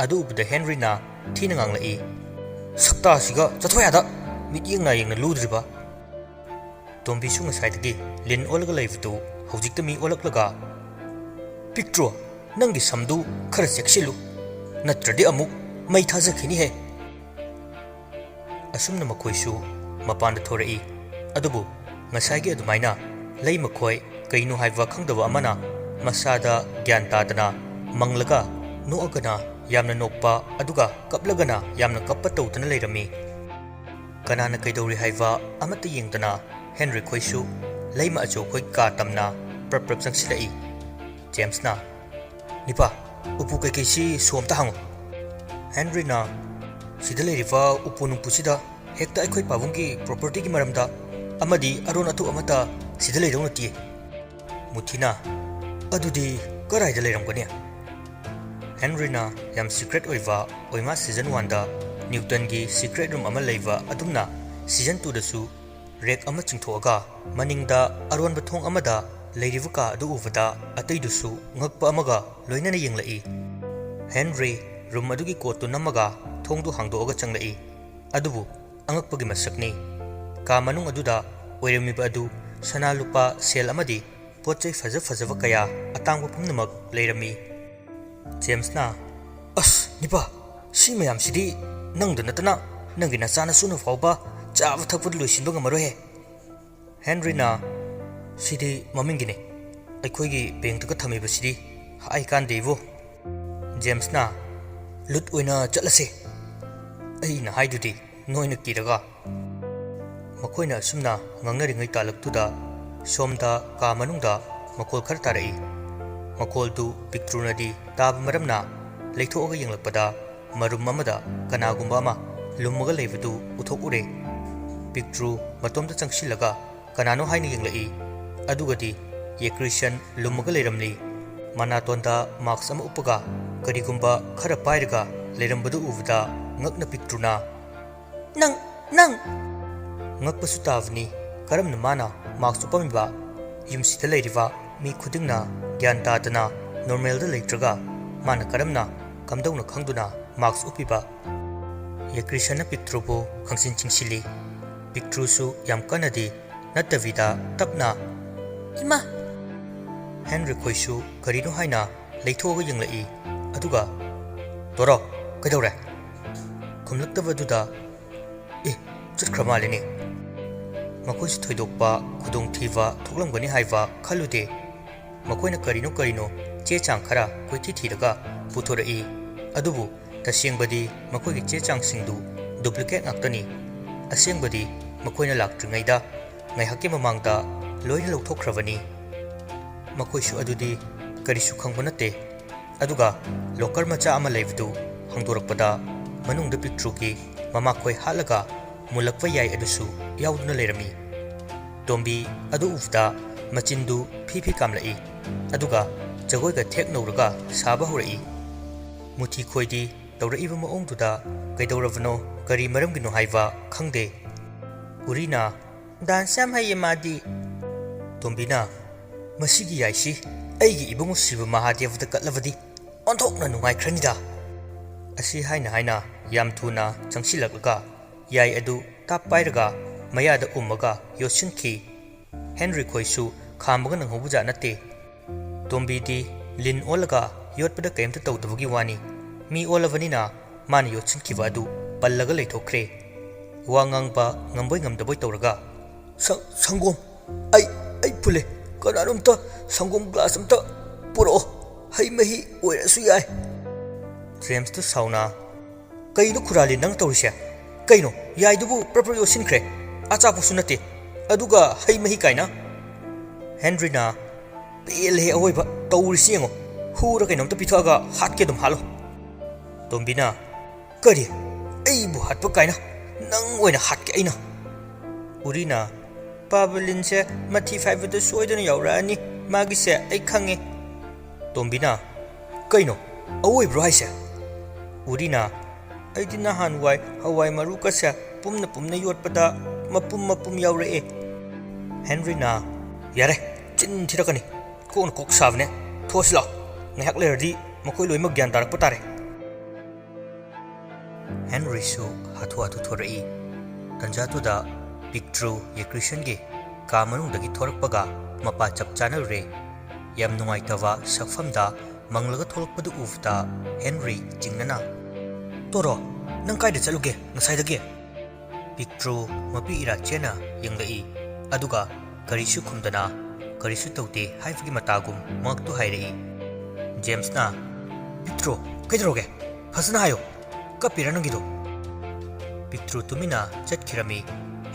ꯑꯗꯨ ꯎꯕꯗ ꯍꯦꯟꯔꯤꯅ ꯊꯤꯅ ꯉꯥꯡꯂꯛꯏ, "ꯁꯛꯇꯥꯁꯤꯒ ꯆꯠꯊꯣꯛ ꯌꯥꯗ! ꯃꯤꯠꯌꯦꯡ ꯅꯥꯌꯦꯡꯅ ꯂꯨꯗ꯭ꯔꯤꯕ!" ꯇꯣꯝꯕꯤꯁꯨ ꯉꯁꯥꯏꯗꯒꯤ ꯂꯤꯟ ꯑꯣꯜꯂꯒ ꯂꯩꯕꯗꯨ ꯍꯧꯖꯤꯛꯇ ꯃꯤ ꯑꯣꯜꯂꯛꯂꯒ, "ꯄꯤꯛꯇ꯭ꯔꯨ, ꯅꯪꯒꯤ ꯁꯝꯗꯨ ꯈꯔ ꯆꯦꯛꯁꯤꯜꯂꯨ, ꯅꯠꯇ꯭ꯔꯗꯤ ꯑꯃꯨꯛ ꯃꯩ ꯊꯥꯖꯈꯤꯅꯤꯍꯦ!" ꯑꯁꯨꯝꯅ ꯃꯈꯣꯏꯁꯨ ꯃꯄꯥꯟꯗ ꯊꯣꯔꯛꯏ꯫ ꯑꯗꯨꯕꯨ ꯉꯁꯥꯏꯒꯤ ꯑꯗꯨꯃꯥꯏꯅ ꯂꯩ ꯃꯈꯣꯏ ꯀꯩꯅꯣ ꯍꯥꯏꯕ ꯈꯪꯗꯕ ꯑꯃꯅ ꯃꯁꯥꯗ ꯒ꯭ꯌꯥꯟ ꯇꯥꯗꯅ ꯃꯪꯂꯒ ꯅꯣꯛꯑꯒꯅ ꯌꯥꯝꯅ ꯅꯣꯛꯄ, ꯑꯗꯨꯒ ꯀꯞꯂꯒꯅ ꯌꯥꯝꯅ ꯀꯞꯄ ꯇꯧꯗꯨꯅ ꯂꯩꯔꯝꯃꯤ꯫ ꯀꯅꯥꯅ ꯀꯩꯗꯧꯔꯤ ꯍꯥꯏꯕ ꯑꯃꯠꯇ ꯌꯦꯡꯗꯅ ꯍꯦꯟꯔꯤ ꯈꯣꯏꯁꯨ ꯂꯩꯃ ꯑꯆꯧ ꯈꯣꯏ ꯀꯥ ꯇꯝꯅ ꯄ꯭ꯔꯞ ꯄ꯭ꯔꯞ ꯆꯪꯁꯤꯜꯂꯛꯏ꯫ ꯖꯦꯝꯁꯅ, "ꯅꯤꯄꯥ, ꯎꯄꯨ ꯀꯩꯀꯩꯁꯤ ꯁꯣ ꯑꯝꯇ ꯍꯥꯡꯉꯨ꯫" ꯍꯦꯟꯔꯤꯅ, "ꯁꯤꯗ ꯂꯩꯔꯤꯕ ꯎꯄꯨ ꯅꯨꯡꯄꯨꯁꯤꯗ ꯍꯦꯛꯇ ꯑꯩꯈꯣꯏ ꯄꯥꯕꯨꯡꯒꯤ ꯄ꯭ꯔꯣꯄꯔꯇꯤꯒꯤ ꯃꯔꯝꯗ ꯑꯃꯗꯤ ꯑꯔꯣꯟ ꯑꯊꯨꯞ ꯑꯃꯠꯇ ꯁꯤꯗ ꯂꯩꯗꯧ ꯅꯠꯇꯦ꯫" ꯃꯨꯊꯤꯅ, "ꯑꯗꯨꯗꯤ ꯀꯔꯥꯏꯗ ꯂꯩꯔꯝꯒꯅꯤ?" ꯍꯦꯟꯔꯤꯅ ꯌꯥꯝ ꯁꯤꯀ꯭ꯔꯦꯠ ꯑꯣꯏꯕ ꯑꯣꯏꯃꯥ ꯁꯤꯖꯟ ꯋꯥꯟꯗ ꯅ꯭ꯌꯨꯇꯟꯒꯤ ꯁꯤꯀ꯭ꯔꯦꯠ ꯔꯨꯝ ꯑꯃ ꯂꯩꯕ ꯑꯗꯨꯝꯅ ꯁꯤꯖꯟ ꯇꯨꯗꯁꯨ ꯔꯦꯛ ꯑꯃ ꯆꯤꯡꯊꯣꯛꯑꯒ ꯃꯅꯤꯡꯗ ꯑꯔꯣꯟꯕ ꯊꯣꯡ ꯑꯃꯗ ꯂꯩꯔꯤꯕ ꯀꯥ ꯑꯗꯨ ꯎꯕꯗ ꯑꯇꯩꯗꯨꯁꯨ ꯉꯛꯄ ꯑꯃꯒ ꯂꯣꯏꯅꯅ ꯌꯦꯡꯂꯛꯏ꯫ ꯍꯦꯟꯔꯤ ꯔꯨꯝ ꯑꯗꯨꯒꯤ ꯀꯣꯠꯇꯨ ꯅꯝꯃꯒ ꯊꯣꯡꯗꯨ ꯍꯥꯡꯗꯣꯛꯑꯒ ꯆꯪꯂꯛꯏ꯫ ꯑꯗꯨꯕꯨ ꯑꯉꯛꯄꯒꯤ ꯃꯁꯛꯅꯤ꯫ ꯀꯥ ꯃꯅꯨꯡ ꯑꯗꯨꯗ ꯑꯣꯏꯔꯝꯃꯤꯕ ꯑꯗꯨ ꯁꯅꯥ ꯂꯨꯄꯥ, ꯁꯦꯜ ꯑꯃꯗꯤ ꯄꯣꯠ ꯆꯩ ꯐꯖ ꯐꯖꯕ ꯀꯌꯥ ꯑꯇꯥꯡꯕ ꯄꯨꯝꯅꯃꯛ ꯂꯩꯔꯝꯃꯤ꯫ ꯖꯦꯝꯁꯅ, "ꯑꯁ, ꯅꯤꯄꯥ, ꯁꯤ ꯃꯌꯥꯝꯁꯤꯗꯤ ꯅꯪꯗ ꯅꯠꯇꯅ ꯅꯪꯒꯤ ꯅꯆꯥꯅꯁꯨꯅ ꯐꯥꯎꯕ ꯆꯥꯕ ꯊꯛꯄꯗ ꯂꯣꯏꯁꯤꯟꯕ ꯉꯝꯃꯔꯣꯏꯍꯦ꯫" ꯍꯦꯟꯔꯤꯅ, "ꯁꯤꯗꯤ ꯃꯃꯤꯡꯒꯤꯅꯤ, ꯑꯩꯈꯣꯏꯒꯤ ꯕꯦꯡꯛꯇꯒ ꯊꯝꯃꯤꯕꯁꯤꯗꯤ ꯍꯥꯏ ꯀꯥꯟꯗꯦ ꯏꯕꯣ꯫" ꯖꯦꯝꯁꯅ, "ꯂꯨꯠ ꯑꯣꯏꯅ ꯆꯠꯂꯁꯦ, ꯑꯩꯅ ꯍꯥꯏꯗꯨꯗꯤ ꯅꯣꯏꯅ ꯀꯤꯔꯒ꯫" ꯃꯈꯣꯏꯅ ꯑꯁꯨꯝꯅ ꯉꯥꯡꯅꯔꯤꯉꯩ ꯇꯥꯂꯛꯇꯨꯗ ꯁꯣꯝꯗ ꯀꯥ ꯃꯅꯨꯡꯗ ꯃꯈꯣꯜ ꯈꯔ ꯇꯥꯔꯛꯏ꯫ ꯃꯈꯣꯜꯗꯨ ꯄꯤꯛꯇ꯭ꯔꯨꯅꯗꯤ ꯇꯥꯕ ꯃꯔꯝꯅ ꯂꯩꯊꯣꯛꯑꯒ ꯌꯦꯡꯂꯛꯄꯗ ꯃꯔꯨꯝ ꯑꯃꯗ ꯀꯅꯥꯒꯨꯝꯕ ꯑꯃ ꯂꯨꯝꯃꯒ ꯂꯩꯕꯗꯨ ꯎꯊꯣꯛꯎꯔꯦ꯫ ꯄꯤꯛꯇ꯭ꯔꯨ ꯃꯇꯣꯝꯇ ꯆꯪꯁꯤꯜꯂꯒ ꯀꯅꯥꯅꯣ ꯍꯥꯏꯅ ꯌꯦꯡꯂꯛꯏ꯫ ꯑꯗꯨꯒꯗꯤ ꯌꯦꯀ꯭ꯔꯤꯁꯟ ꯂꯨꯝꯃꯒ ꯂꯩꯔꯝꯂꯤ꯫ ꯃꯅꯥꯇꯣꯟꯗ ꯃꯥꯛꯁ ꯑꯃ ꯎꯞꯄꯒ ꯀꯔꯤꯒꯨꯝꯕ ꯈꯔ ꯄꯥꯏꯔꯒ ꯂꯩꯔꯝꯕꯗꯨ ꯎꯕꯗ ꯉꯛꯅ ꯄꯤꯛꯇ꯭ꯔꯨꯅ, "ꯅꯪ, ꯅꯪ!" ꯉꯛꯄꯁꯨ ꯇꯥꯕꯅꯤ, ꯀꯔꯝꯅ ꯃꯥꯅ ꯃꯥꯛꯁ ꯎꯞꯄꯝꯃꯤꯕ? ꯌꯨꯝꯁꯤꯗ ꯂꯩꯔꯤꯕ ꯃꯤ ꯈꯨꯗꯤꯡꯅ ꯒ꯭ꯌꯥꯟ ꯇꯥꯗꯅ ꯅꯣꯔꯃꯦꯜꯗ ꯂꯩꯇ꯭ꯔꯒ ꯃꯥꯅ ꯀꯔꯝꯅ ꯀꯝꯗꯧꯅ ꯈꯪꯗꯨꯅ ꯃꯥꯛꯁ ꯎꯞꯄꯤꯕ? ꯌꯦꯀ꯭ꯔꯤꯁꯟꯅ ꯄꯤꯛꯇ꯭ꯔꯨꯕꯨ ꯈꯪꯁꯤꯟ ꯆꯤꯡꯁꯤꯜꯂꯤ꯫ ꯄꯤꯛꯇ꯭ꯔꯨꯁꯨ ꯌꯥꯝ ꯀꯟꯅꯗꯤ ꯅꯠꯇꯕꯤꯗ ꯇꯞꯅ, "ꯏꯃꯥ!" ꯍꯦꯟꯔꯤ ꯈꯣꯏꯁꯨ ꯀꯔꯤꯅꯣ ꯍꯥꯏꯅ ꯂꯩꯊꯣꯛꯑꯒ ꯌꯦꯡꯂꯛꯏ꯫ ꯑꯗꯨꯒ, "ꯗꯣꯔꯣ, ꯀꯩꯗꯧꯔꯦ?" ꯈꯨꯝꯂꯛꯇꯕꯗꯨꯗ, "ꯑꯦ, ꯆꯠꯈ꯭ꯔ ꯃꯥꯜꯂꯦꯅꯦ꯫ ꯃꯈꯣꯏꯁꯨ ꯊꯣꯏꯗꯣꯛꯄ ꯈꯨꯗꯣꯡꯊꯤꯕ ꯊꯣꯛꯂꯝꯒꯅꯤ ꯍꯥꯏꯕ ꯈꯜꯂꯨꯗꯦ꯫ ꯃꯈꯣꯏꯅ ꯀꯔꯤꯅꯣ ꯀꯔꯤꯅꯣ ꯆꯦ ꯆꯥꯡ ꯈꯔ ꯀꯣꯏꯊꯤ ꯊꯤꯔꯒ ꯄꯨꯊꯣꯔꯛꯏ꯫ ꯑꯗꯨꯕꯨ ꯇꯁꯦꯡꯕꯗꯤ ꯃꯈꯣꯏꯒꯤ ꯆꯦ ꯆꯥꯡꯁꯤꯡꯗꯨ ꯗꯨꯄ꯭ꯂꯤꯀꯦꯠ ꯉꯥꯛꯇꯅꯤ꯫ ꯑꯁꯦꯡꯕꯗꯤ ꯃꯈꯣꯏꯅ ꯂꯥꯛꯇ꯭ꯔꯤꯉꯩꯗ ꯉꯥꯏꯍꯥꯛꯀꯤ ꯃꯃꯥꯡꯗ ꯂꯣꯏꯅ ꯂꯧꯊꯣꯛꯈ꯭ꯔꯕꯅꯤ꯫ ꯃꯈꯣꯏꯁꯨ ꯑꯗꯨꯗꯤ ꯀꯔꯤꯁꯨ ꯈꯪꯕ ꯅꯠꯇꯦ꯫" ꯑꯗꯨꯒ ꯂꯣꯀꯔ ꯃꯆꯥ ꯑꯃ ꯂꯩꯕꯗꯨ ꯍꯥꯡꯗꯣꯔꯛꯄꯗ ꯃꯅꯨꯡꯗ ꯄꯤꯛꯇ꯭ꯔꯨꯒꯤ ꯃꯃꯥꯈꯣꯏ ꯍꯥꯠꯂꯒ ꯃꯨꯜꯂꯛꯄ ꯌꯥꯏ ꯑꯗꯨꯁꯨ ꯌꯥꯎꯗꯨꯅ ꯂꯩꯔꯝꯃꯤ꯫ ꯇꯣꯝꯕꯤ ꯑꯗꯨ ꯎꯕꯗ ꯃꯆꯤꯟꯗꯨ ꯐꯤ ꯐꯤ ꯀꯥꯝꯂꯛꯏ꯫ ꯑꯗꯨꯒ ꯖꯒꯣꯏꯒ ꯊꯦꯛ ꯅꯧꯔꯒ ꯁꯥꯕ ꯍꯧꯔꯛꯏ꯫ ꯃꯨꯊꯤ ꯈꯣꯏꯗꯤ ꯇꯧꯔꯛꯏꯕ ꯃꯑꯣꯡꯗꯨꯗ ꯀꯩꯗꯧꯔꯕꯅꯣ, ꯀꯔꯤ ꯃꯔꯝꯒꯤꯅꯣ ꯍꯥꯏꯕ ꯈꯪꯗꯦ꯫ ꯎꯔꯤꯅ, "ꯗꯥꯟꯁ ꯌꯥꯝ ꯍꯩꯌꯦ ꯃꯥꯗꯤ꯫" ꯇꯣꯝꯕꯤꯅ, "ꯃꯁꯤꯒꯤ ꯌꯥꯏꯁꯤ ꯑꯩꯒꯤ ꯏꯕꯨꯡꯉꯣ ꯁꯤꯕ ꯃꯍꯥꯗꯦꯕꯗ ꯀꯠꯂꯕꯗꯤ ꯑꯣꯟꯊꯣꯛꯅ ꯅꯨꯡꯉꯥꯏꯈ꯭ꯔꯅꯤꯗ꯫" ꯑꯁꯤ ꯍꯥꯏꯅ ꯍꯥꯏꯅ ꯌꯥꯝ ꯊꯨꯅ ꯆꯪꯁꯤꯜꯂꯛꯂꯒ ꯌꯥꯏ ꯑꯗꯨ ꯇꯥꯞ ꯄꯥꯏꯔꯒ ꯃꯌꯥꯗ ꯎꯝꯃꯒ ꯌꯣꯠꯁꯤꯟꯈꯤ꯫ ꯍꯦꯟꯔꯤ ꯈꯣꯏꯁꯨ ꯈꯥꯝꯕꯒ ꯅꯪꯍꯧꯕꯖꯥꯠ ꯅꯠꯇꯦ꯫ ꯇꯣꯝꯕꯤꯗꯤ ꯂꯤꯟ ꯑꯣꯜꯂꯒ ꯌꯣꯠꯄꯗ ꯀꯔꯤꯝꯇ ꯇꯧꯗꯕꯒꯤ ꯋꯥꯅꯤ꯫ ꯃꯤ ꯑꯣꯜꯂꯕꯅꯤꯅ ꯃꯥꯅ ꯌꯣꯠꯁꯤꯟꯈꯤꯕ ꯑꯗꯨ ꯄꯜꯂꯒ ꯂꯩꯊꯣꯛꯈ꯭ꯔꯦ꯫ ꯋꯥ ꯉꯥꯡꯕ ꯉꯝꯕꯣꯏ ꯉꯝꯗꯕꯣꯏ ꯇꯧꯔꯒ, "ꯁ-, ꯁꯪꯒꯣꯝ! ꯑꯩ, ꯑꯩ ꯐꯨꯜꯂꯦ꯫ ꯀꯅꯥꯅꯣꯝꯇ ꯁꯪꯒꯣꯝ ꯒ꯭ꯂꯥꯁ ꯑꯝꯇ ꯄꯨꯔꯛꯑꯣ꯫ ꯍꯩ ꯃꯍꯤ ꯑꯣꯏꯔꯁꯨ ꯌꯥꯏ꯫" ꯖꯦꯝꯁꯇꯨ ꯁꯥꯎꯅ, "ꯀꯩꯅꯣ ꯈꯨꯔꯥꯂꯤ ꯅꯪ ꯇꯧꯔꯤꯁꯦ? ꯀꯩꯅꯣ, ꯌꯥꯏꯗꯨꯕꯨ ꯄ꯭ꯔꯞ ꯄ꯭ꯔꯞ ꯌꯣꯠꯁꯤꯟꯈ꯭ꯔꯦ, ꯑꯆꯥꯄꯣꯠꯁꯨ ꯅꯠꯇꯦ, ꯑꯗꯨꯒ ꯍꯩ ꯃꯍꯤ ꯀꯥꯏꯅ?" ꯍꯦꯟꯔꯤꯅ, "ꯄꯦꯜꯂꯦꯍꯦ ꯑꯋꯣꯏꯕ, ꯇꯧꯔꯤꯁꯤ ꯌꯦꯡꯉꯣ, ꯍꯨꯔ ꯀꯩꯅꯣꯝꯇ ꯄꯤꯊꯛꯑꯒ ꯍꯥꯠꯀꯦ ꯑꯗꯨꯝ ꯍꯥꯠꯂꯣ꯫" ꯇꯣꯝꯕꯤꯅ, "ꯀꯔꯤ? ꯑꯩꯕꯨ ꯍꯥꯠꯄ ꯀꯥꯏꯅ? ꯅꯪ ꯑꯣꯏꯅ ꯍꯥꯠꯀꯦ ꯑꯩꯅ꯫" ꯎꯔꯤꯅ, "ꯄꯥꯕꯂꯤꯟꯁꯦ ꯃꯊꯤ ꯐꯥꯏꯕꯗ ꯁꯣꯏꯗꯅ ꯌꯥꯎꯔꯛꯑꯅꯤ, ꯃꯥꯒꯤꯁꯦ ꯑꯩ ꯈꯪꯉꯦ꯫" ꯇꯣꯝꯕꯤꯅ, "ꯀꯩꯅꯣ? ꯑꯋꯣꯏꯕ꯭ꯔꯣ ꯍꯥꯏꯁꯦ?" ꯎꯔꯤꯅ, "ꯑꯩꯗꯤ ꯅꯍꯥꯟꯋꯥꯏ ꯍꯋꯥꯏ ꯃꯔꯨꯒꯁꯦ ꯄꯨꯝꯅ ꯄꯨꯝꯅ ꯌꯣꯠꯄꯗ ꯃꯄꯨꯝ ꯃꯄꯨꯝ ꯌꯥꯎꯔꯛꯑꯦ꯫" ꯍꯦꯟꯔꯤꯅ, "ꯌꯥꯔꯦ, ꯆꯤꯟ ꯊꯤꯔꯛꯀꯅꯤ꯫ ꯀꯣꯛꯅ ꯀꯣꯛ ꯁꯥꯕꯅꯦ꯫ ꯊꯣꯛꯑꯁꯤ ꯂꯥꯛꯑꯣ꯫ ꯉꯥꯏꯍꯥꯛ ꯂꯩꯔꯗꯤ ꯃꯈꯣꯏ ꯂꯣꯏꯅꯃꯛ ꯒ꯭ꯌꯥꯟ ꯇꯥꯔꯛꯄ ꯇꯥꯔꯦ꯫" ꯍꯦꯟꯔꯤꯁꯨ ꯍꯥꯊꯨ ꯍꯥꯊꯨ ꯊꯣꯔꯛꯏ꯫ ꯇꯟꯖꯥꯗꯨꯗ ꯄꯤꯛꯇ꯭ꯔꯨ ꯌꯦꯀ꯭ꯔꯤꯁꯟꯒꯤ ꯀꯥ ꯃꯅꯨꯡꯗꯒꯤ ꯊꯣꯔꯛꯄꯒ ꯃꯄꯥ ꯆꯞ ꯆꯥꯅꯔꯨꯔꯦ꯫ ꯌꯥꯝ ꯅꯨꯡꯉꯥꯏꯇꯕ ꯁꯛꯐꯝꯗ ꯃꯪꯂꯒ ꯊꯣꯛꯂꯛꯄꯗꯨ ꯎꯕꯗ ꯍꯦꯟꯔꯤ ꯆꯤꯡꯅꯅ, "ꯇꯣꯔꯣ, ꯅꯪ ꯀꯥꯏꯗ ꯆꯠꯂꯨꯒꯦ ꯉꯁꯥꯏꯗꯒꯤ?" ꯄꯤꯛꯇ꯭ꯔꯨ ꯃꯄꯤ ꯏꯔꯥ ꯆꯦꯟꯅ ꯌꯦꯡꯂꯛꯏ꯫ ꯑꯗꯨꯒ ꯀꯔꯤꯁꯨ ꯈꯨꯝꯗꯅ, "ꯀꯔꯤꯁꯨ ꯇꯧꯗꯦ" ꯍꯥꯏꯕꯒꯤ ꯃꯇꯥꯒꯨꯝ ꯃꯉꯛꯇꯨ ꯍꯥꯏꯔꯛꯏ꯫ ꯖꯦꯝꯁꯅ, "ꯄꯤꯛꯇ꯭ꯔꯨ, ꯀꯩꯗꯧꯔꯒꯦ? ꯐꯖꯅ ꯍꯥꯏꯌꯣ꯫ ꯀꯞꯄꯤꯔꯥ ꯅꯪꯒꯤꯗꯣ?" ꯄꯤꯛꯇ꯭ꯔꯨ ꯇꯨꯃꯤꯟꯅ ꯆꯠꯈꯤꯔꯝꯃꯤ꯫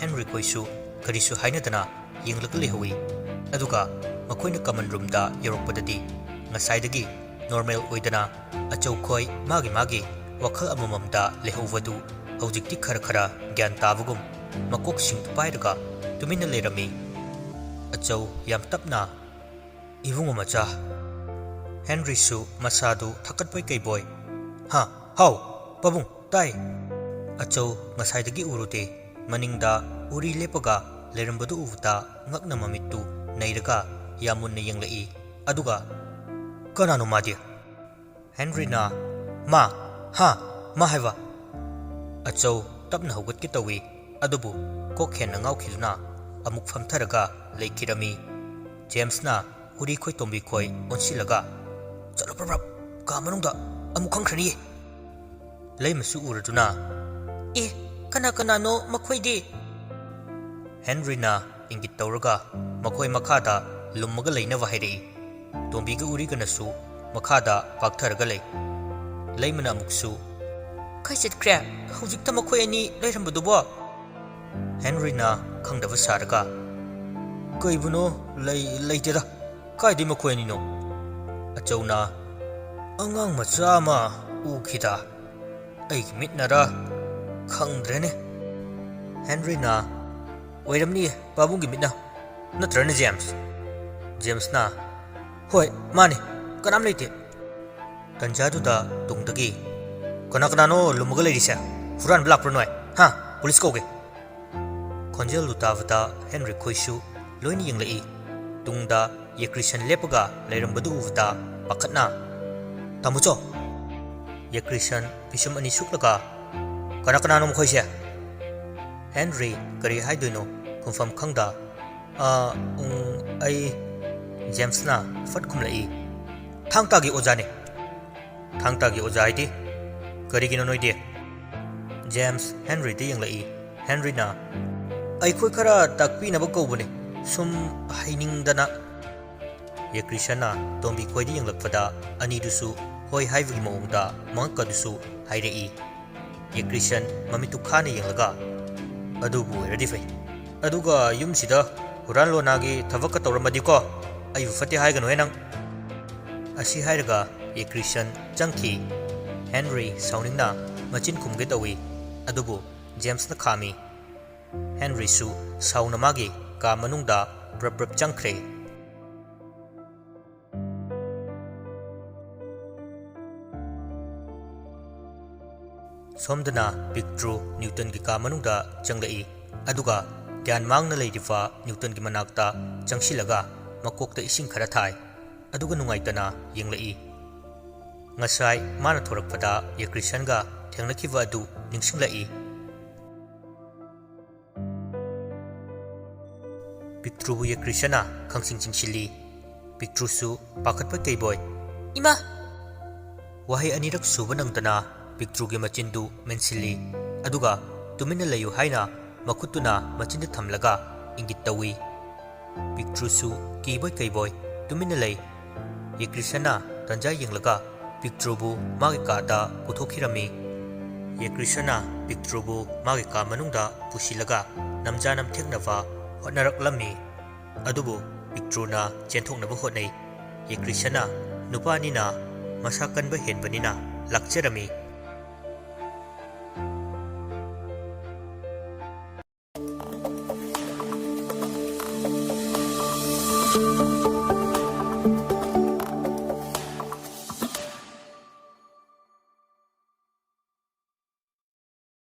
ꯍꯦꯟꯔꯤ ꯈꯣꯏꯁꯨ ꯀꯔꯤꯁꯨ ꯍꯥꯏꯅꯗꯅ ꯌꯦꯡꯂꯒ ꯂꯩꯍꯧꯏ꯫ ꯑꯗꯨꯒ ꯃꯈꯣꯏꯅ ꯀꯃꯟ ꯔꯨꯝꯗ ꯌꯧꯔꯛꯄꯗꯗꯤ ꯉꯁꯥꯏꯗꯒꯤ ꯅꯣꯔꯃꯦꯜ ꯑꯣꯏꯗꯅ ꯑꯆꯧꯈꯣꯏ ꯃꯥꯒꯤ ꯃꯥꯒꯤ ꯋꯥꯈꯜ ꯑꯃꯃꯝꯗ ꯂꯩꯍꯧꯕꯗꯨ ꯍꯧꯖꯤꯛꯇꯤ ꯈꯔ ꯈꯔ ꯒ꯭ꯌꯥꯟ ꯇꯥꯕꯒꯨꯝ ꯃꯀꯣꯛꯁꯤꯡꯗꯨ ꯄꯥꯏꯔꯒ ꯇꯨꯃꯤꯟꯅ ꯂꯩꯔꯝꯃꯤ꯫ ꯑꯆꯧ ꯌꯥꯝ ꯇꯞꯅ, "ꯏꯕꯨꯡꯉꯣ ꯃꯆꯥ꯫" ꯍꯦꯟꯔꯤꯁꯨ ꯃꯁꯥꯗꯨ ꯊꯛꯀꯠꯄꯣꯏ ꯀꯩꯕꯣꯏ, "ꯍꯥ, ꯍꯥꯎ, ꯄꯥꯕꯨꯡ, ꯇꯥꯏ꯫" ꯑꯆꯧ ꯉꯁꯥꯏꯗꯒꯤ ꯎꯔꯨꯗꯦ꯫ ꯃꯅꯤꯡꯗ ꯎꯔꯤ ꯂꯦꯞꯄꯒ ꯂꯩꯔꯝꯕꯗꯨ ꯎꯕꯗ ꯉꯛꯅ ꯃꯃꯤꯠꯇꯨ ꯅꯩꯔꯒ ꯌꯥꯝ ꯃꯨꯟꯅ ꯌꯦꯡꯂꯛꯏ꯫ ꯑꯗꯨꯒ, "ꯀꯅꯥꯅꯣ ꯃꯥꯗꯤ?" ꯍꯦꯟꯔꯤꯅ, "ꯃꯥ, ꯍꯥ, ꯃꯥ ꯍꯥꯏꯕ?" ꯑꯆꯧ ꯇꯞꯅ ꯍꯧꯒꯠꯀꯦ ꯇꯧꯏ, ꯑꯗꯨꯕꯨ ꯀꯣꯛ ꯍꯦꯟꯅ ꯉꯥꯎꯈꯤꯗꯨꯅ ꯑꯃꯨꯛ ꯐꯝꯊꯔꯒ ꯂꯩꯈꯤꯔꯝꯃꯤ꯫ ꯖꯦꯝꯁꯅ ꯎꯔꯤ ꯈꯣꯏ ꯇꯣꯝꯕꯤ ꯈꯣꯏ ꯑꯣꯟꯁꯤꯜꯂꯒ, "ꯆꯠꯂꯣ ꯄ꯭ꯔꯞ ꯄ꯭ꯔꯞ, ꯀꯥ ꯃꯅꯨꯡꯗ ꯑꯃꯨꯛ ꯈꯪꯈ꯭ꯔꯅꯤꯌꯦ꯫" ꯂꯩꯃꯁꯨ ꯎꯔꯗꯨꯅ, "ꯑꯦ, ꯀꯅꯥ ꯀꯅꯥꯅꯣ ꯃꯈꯣꯏꯗꯤ?" ꯍꯦꯟꯔꯤꯅ ꯏꯪꯒꯤꯠ ꯇꯧꯔꯒ ꯃꯈꯣꯏ ꯃꯈꯥꯗ ꯂꯨꯝꯃꯒ ꯂꯩꯅꯕ ꯍꯥꯏꯔꯛꯏ꯫ ꯇꯣꯝꯕꯤꯒ ꯎꯔꯤꯒꯅꯁꯨ ꯃꯈꯥꯗ ꯄꯥꯛꯊꯔꯒ ꯂꯩ꯫ ꯂꯩꯃꯅ ꯑꯃꯨꯛꯁꯨ, "ꯀꯥꯏ ꯆꯠꯈ꯭ꯔꯦ ꯍꯧꯖꯤꯛꯇ ꯃꯈꯣꯏ ꯑꯅꯤ ꯂꯩꯔꯝꯕꯗꯨꯕꯣ?" ꯍꯦꯟꯔꯤꯅ ꯈꯪꯗꯕ ꯁꯥꯔꯒ, "ꯀꯩꯕꯨꯅꯣ? ꯂꯩ-, ꯂꯩꯇꯦꯗ꯫ ꯀꯥꯏꯗꯩ ꯃꯈꯣꯏ ꯑꯅꯤꯅꯣ?" ꯑꯆꯧꯅ, "ꯑꯉꯥꯡ ꯃꯆꯥ ꯑꯃ ꯎꯈꯤꯗ꯫ ꯑꯩꯒꯤ ꯃꯤꯠꯅꯔ? ꯈꯪꯗ꯭ꯔꯦꯅꯦ꯫" ꯍꯦꯟꯔꯤꯅ, "ꯑꯣꯏꯔꯝꯅꯤꯌꯦ, ꯄꯥꯕꯨꯡꯒꯤ ꯃꯤꯠꯅ꯫ ꯅꯠꯇ꯭ꯔꯅꯦ, ꯖꯦꯝꯁ?" ꯖꯦꯝꯁꯅ, "ꯍꯣꯏ, ꯃꯥꯅꯦ꯫ ꯀꯅꯥꯝ ꯂꯩꯇꯦ꯫ ꯇꯟꯖꯥꯗꯨꯗ ꯇꯨꯡꯗꯒꯤ, "ꯀꯅꯥ ꯀꯅꯥꯅꯣ ꯂꯨꯝꯃꯒ ꯂꯩꯔꯤꯁꯦ? ꯍꯨꯔꯥꯟꯕ ꯂꯥꯛꯄ꯭ꯔꯥ ꯅꯣꯏ? ꯍꯥ? ꯄꯨꯂꯤꯁ ꯀꯧꯒꯦ!" ꯈꯣꯟꯖꯦꯜꯗꯨ ꯇꯥꯕꯗ ꯍꯦꯟꯔꯤ ꯈꯣꯏꯁꯨ ꯂꯣꯏꯅ ꯌꯦꯡꯂꯛꯏ꯫ ꯇꯨꯡꯗ ꯌꯦꯀ꯭ꯔꯤꯁꯟ ꯂꯦꯞꯄꯒ ꯂꯩꯔꯝꯕꯗꯨ ꯎꯕꯗ ꯄꯥꯈꯠꯅ, "ꯇꯥꯃꯣꯆꯧ!" ꯌꯦꯀ꯭ꯔꯤꯁꯟ ꯄꯤꯁꯨꯝ ꯑꯅꯤ ꯁꯨꯛꯂꯒ, "ꯀꯅꯥ ꯀꯅꯥꯅꯣ ꯃꯈꯣꯏꯁꯦ?" ꯍꯦꯟꯔꯤ ꯀꯔꯤ ꯍꯥꯏꯗꯣꯏꯅꯣ ꯈꯨꯝꯐꯝ ꯈꯪꯗ, "ꯑ, ꯎꯝ, ꯑꯩ," ꯖꯦꯝꯁꯅ ꯐꯠ ꯈꯨꯝꯂꯛꯏ, "ꯊꯥꯡ ꯇꯥꯒꯤ ꯑꯣꯖꯥꯅꯦ!" "ꯊꯥꯡ ꯇꯥꯒꯤ ꯑꯣꯖꯥ ꯍꯥꯏꯗꯤ? ꯀꯔꯤꯒꯤꯅꯣ ꯅꯣꯏꯗꯤ?" ꯖꯦꯝꯁ ꯍꯦꯟꯔꯤꯗ ꯌꯦꯡꯂꯛꯏ꯫ ꯍꯦꯟꯔꯤꯅ, "ꯑꯩꯈꯣꯏ ꯈꯔ ꯇꯥꯛꯄꯤꯅꯕ ꯀꯧꯕꯅꯦ, ꯁꯨꯝ ꯍꯩꯅꯤꯡꯗꯅ꯫" ꯌꯦꯀ꯭ꯔꯤꯁꯟꯅ ꯇꯣꯝꯕꯤ ꯈꯣꯏꯗ ꯌꯦꯡꯂꯛꯄꯗ ꯑꯅꯤꯗꯨꯁꯨ ꯍꯣꯏ ꯍꯥꯏꯕꯒꯤ ꯃꯑꯣꯡꯗ ꯃꯉꯛꯀꯗꯨꯁꯨ ꯍꯥꯏꯔꯛꯏ꯫ ꯌꯦꯀ꯭ꯔꯤꯁꯟ ꯃꯃꯤꯠꯇꯨ ꯈꯥꯅ ꯌꯦꯡꯂꯒ, "ꯑꯗꯨꯕꯨ ꯑꯣꯏꯔꯗꯤ ꯐꯩ꯫ ꯑꯗꯨꯒ ꯌꯨꯝꯁꯤꯗ ꯍꯨꯔꯥꯟ ꯂꯣꯟꯅꯥꯒꯤ ꯊꯕꯛꯀ ꯇꯧꯔꯝꯃꯗꯤꯀꯣ, ꯑꯩꯕꯨ ꯐꯠꯇꯦ ꯍꯥꯏꯒꯅꯨꯍꯦ ꯅꯪ꯫" ꯑꯁꯤ ꯍꯥꯏꯔꯒ ꯌꯦꯀ꯭ꯔꯤꯁꯟ ꯆꯪꯈꯤ꯫ ꯍꯦꯟꯔꯤ ꯁꯥꯎꯅꯤꯡꯅ ꯃꯆꯤꯟ ꯈꯨꯝꯒꯦ ꯇꯧꯏ, ꯑꯗꯨꯕꯨ ꯖꯦꯝꯁꯅ ꯈꯥꯝꯃꯤ꯫ ꯍꯦꯟꯔꯤꯁꯨ ꯁꯥꯎꯅ ꯃꯥꯒꯤ ꯀꯥ ꯃꯅꯨꯡꯗ ꯄ꯭ꯔꯞ ꯄ꯭ꯔꯞ ꯆꯪꯈ꯭ꯔꯦ꯫ ꯁꯣꯝꯗꯅ ꯄꯤꯛꯇ꯭ꯔꯨ ꯅ꯭ꯌꯨꯇꯟꯒꯤ ꯀꯥ ꯃꯅꯨꯡꯗ ꯆꯪꯂꯛꯏ, ꯑꯗꯨꯒ ꯒ꯭ꯌꯥꯟ ꯃꯥꯡꯅ ꯂꯩꯔꯤꯕ ꯅ꯭ꯌꯨꯇꯟꯒꯤ ꯃꯅꯥꯛꯇ ꯆꯪꯁꯤꯜꯂꯒ ꯃꯀꯣꯛꯇ ꯏꯁꯤꯡ ꯈꯔ ꯊꯥꯏ, ꯑꯗꯨꯒ ꯅꯨꯡꯉꯥꯏꯇꯅ ꯌꯦꯡꯂꯛꯏ꯫ ꯉꯁꯥꯏ ꯃꯥꯅ ꯊꯣꯔꯛꯄꯗ ꯌꯦꯀ꯭ꯔꯤꯁꯟꯒ ꯊꯦꯡꯅꯈꯤꯕ ꯑꯗꯨ ꯅꯤꯡꯁꯤꯡꯂꯛꯏ꯫ ꯄꯤꯛꯇ꯭ꯔꯨꯕꯨ ꯌꯦꯀ꯭ꯔꯤꯁꯟꯅ ꯈꯪꯆꯤꯡ ꯆꯤꯡꯁꯤꯜꯂꯤ꯫ ꯄꯤꯛꯇ꯭ꯔꯨꯁꯨ ꯄꯥꯈꯠꯄ ꯀꯩꯕꯣꯏ, "ꯏꯃꯥ!" ꯋꯥꯍꯩ ꯑꯅꯤꯔꯛ ꯁꯨꯕ ꯅꯪꯗꯅ ꯄꯤꯛꯇ꯭ꯔꯨꯒꯤ ꯃꯆꯤꯟꯗꯨ ꯃꯦꯟꯁꯤꯜꯂꯤ, ꯑꯗꯨꯒ "ꯇꯨꯃꯤꯟꯅ ꯂꯩꯌꯨ" ꯍꯥꯏꯅ ꯃꯈꯨꯠꯇꯨꯅ ꯃꯆꯤꯟꯗ ꯊꯝꯂꯒ ꯏꯪꯒꯤꯠ ꯇꯧꯏ꯫ ꯄꯤꯛꯇ꯭ꯔꯨꯁꯨ ꯀꯤꯕꯣꯏ ꯀꯩꯕꯣꯏ ꯇꯨꯃꯤꯟꯅ ꯂꯩ꯫ ꯌꯦꯀ꯭ꯔꯤꯁꯟꯅ ꯇꯟꯖꯥ ꯌꯦꯡꯂꯒ ꯄꯤꯛꯇ꯭ꯔꯨꯕꯨ ꯃꯥꯒꯤ ꯀꯥꯗ ꯄꯨꯊꯣꯛꯈꯤꯔꯝꯃꯤ꯫ ꯌꯦꯀ꯭ꯔꯤꯁꯟꯅ ꯄꯤꯛꯇ꯭ꯔꯨꯕꯨ ꯃꯥꯒꯤ ꯀꯥ ꯃꯅꯨꯡꯗ ꯄꯨꯁꯤꯜꯂꯒ ꯅꯝꯖꯥ ꯅꯝꯊꯦꯛꯅꯕ ꯍꯣꯠꯅꯔꯛꯂꯝꯃꯤ꯫ ꯑꯗꯨꯕꯨ ꯄꯤꯛꯇ꯭ꯔꯨꯅ ꯆꯦꯟꯊꯣꯛꯅꯕ ꯍꯣꯠꯅꯩ꯫ ꯌꯦꯀ꯭ꯔꯤꯁꯟꯅ ꯅꯨꯄꯥꯅꯤꯅ ꯃꯁꯥ ꯀꯟꯕ ꯍꯦꯟꯕꯅꯤꯅ ꯂꯥꯛꯆꯔꯝꯃꯤ꯫